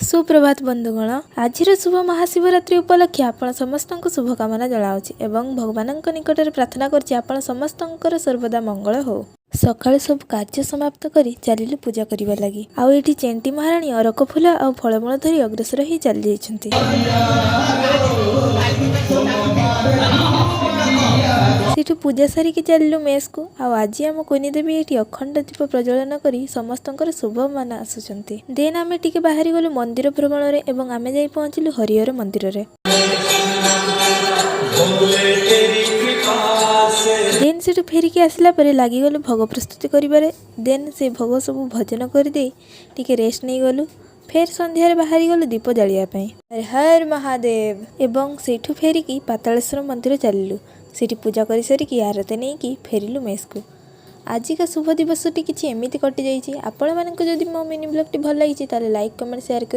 ସୁପ୍ରଭାତ ବନ୍ଧୁଗଣ। ଆଜିର ଶୁଭ ମହାଶିବରାତ୍ରି ଉପଲକ୍ଷେ ଆପଣ ସମସ୍ତଙ୍କୁ ଶୁଭକାମନା ଜଣାଉଛି ଏବଂ ଭଗବାନଙ୍କ ନିକଟରେ ପ୍ରାର୍ଥନା କରୁଛି, ଆପଣ ସମସ୍ତଙ୍କର ସର୍ବଦା ମଙ୍ଗଳ ହଉ। ସକାଳୁ ସବୁ କାର୍ଯ୍ୟ ସମାପ୍ତ କରି ଚାଲିଲୁ ପୂଜା କରିବା ଲାଗି। ଆଉ ଏଇଠି ଚେଣ୍ଟି ମହାରାଣୀ ଅରକ ଫୁଲ ଆଉ ଫଳମୂଳ ଧରି ଅଗ୍ରସର ହେଇ ଚାଲି ଯାଇଛନ୍ତି। ସେଇଠୁ ପୂଜା ସାରିକି ଚାଲିଲୁ ମେସ୍କୁ। ଆଉ ଆଜି ଆମ କୁନି ଦେବୀ ଏଇଠି ଅଖଣ୍ଡ ଦୀପ ପ୍ରଜ୍ୱଳନ କରି ସମସ୍ତଙ୍କର ଶୁଭ ମାନ ଆସୁଛନ୍ତି। ଦେନ୍ ଆମେ ଟିକେ ବାହାରି ଗଲୁ ମନ୍ଦିର ଭ୍ରମଣରେ ଏବଂ ଆମେ ଯାଇ ପହଞ୍ଚିଲୁ ହରିହର ମନ୍ଦିରରେ। भोले, तेरी कृपा से। ଦେନ୍ ସେଠୁ ଫେରିକି ଆସିଲା ପରେ ଲାଗିଗଲୁ ଭୋଗ ପ୍ରସ୍ତୁତି କରିବାରେ। ଦେନ୍ ସେ ଭୋଗ ସବୁ ଭଜନ କରିଦେଇ ଟିକେ ରେଷ୍ଟ ନେଇଗଲୁ। ଫେର୍ ସନ୍ଧ୍ୟାରେ ବାହାରିଗଲୁ ଦୀପ ଜାଳିବା ପାଇଁ। ହର ହର ମହାଦେବ। ଏବଂ ସେଇଠୁ ଫେରିକି ପାତାଳେଶ୍ୱର ମନ୍ଦିର ଚାଲିଲୁ। ସେଇଠି ପୂଜା କରିସାରିକି ଆରତି ନେଇକି ଫେରିଲୁ ମେସ୍କୁ। ଆଜିକା ଶୁଭ ଦିବସଟି କିଛି ଏମିତି କଟିଯାଇଛି। ଆପଣମାନଙ୍କୁ ଯଦି ମୋ ମିନି ବ୍ଲଗ୍ଟି ଭଲ ଲାଗିଛି, ତାହେଲେ ଲାଇକ୍, କମେଣ୍ଟ, ସେୟାର।